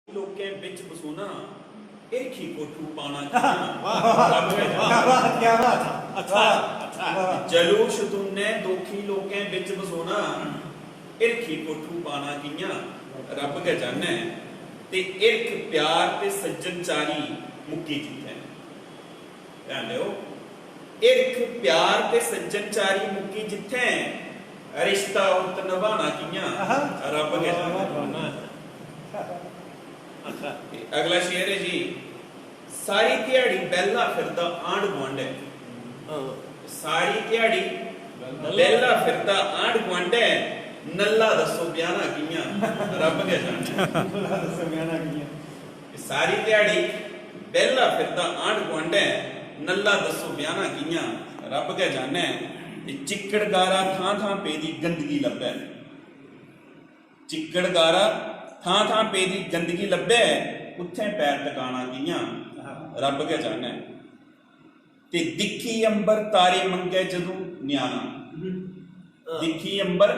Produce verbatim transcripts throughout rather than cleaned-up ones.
लोकें बिच बसोना, हिरखी कोठू पाना कि'यां? रब गै जाने। क्या बात, क्या बात। अच्छा, अच्छा। जलू शतूनै दोखी लोकें बिच बसोना, हिरखी कोठू पाना कि'यां? रब गै जाने। ते हिरख प्यार ते सज्जनचारी मुक्की जित्थै। ध्यान देओ, हिरख प्यार ते सज्जनचारी मुक्की जित्थै, रिश्ता उत नभाना कि'यां? आहा। रब गै जाने। अच्छा। ते अगला शेर ऐ जी, सारी ध्याड़ी बेह्ला फिरदा आंढ गुआंढै। हां। सारी ध्याड़ी बेह्ला फिरदा आंढ गुआंढै, नल्ला दस्सो ब्याह्ना कि'यां? रब गै जाने। नल्ला दस्सो ब्याह्ना कि'यां? सारी ध्याड़ी बेह्ला फिरदा आंढ गुआंढै, नल्ला दस्सो ब्याह्ना कि'यां? रब गै जाने। ते चिक्कड़ गारा थां थां पेदी गंदगी लब्भै। चिक्कड़ गारा थां थां पेदी गंदगी लब्भै, उत्थें पैर टकाना कि'यां? रब गै जाने। ते दिक्खी अंबर तारे मंगै जदूं ञ्याणा। दिक्खी अंबर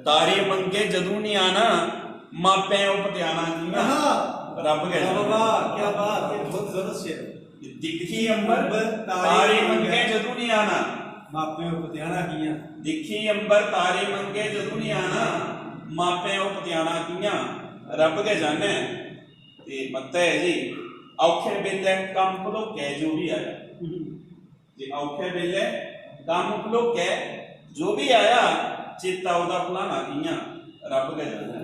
तारे मंगै जदूं ञ्याणा, मापें ओह् पतेआना कि'यां? आहा। रब गै जाने। वाह, क्या बात, ये बहुत जबरदस्त शेर है। दिक्खी अंबर अंबर तारे तारे मंगै मंगै जदूं ञ्याणा। मापें ओह् पतेआना कि'यां? दिक्खी अंबर तारे मंगै जदूं ञ्याणा, मापें ओह् पतेआना कि'यां? रब गै जाने। ते मत्ता ऐ जी, औखे बेल्लै कम्म भलोकै जो बी आया। जे औखे बेल्लै कम्म भलोकै जो बी आया, चेता ओह्दा भुलाना कि'यां? रब गै जाने।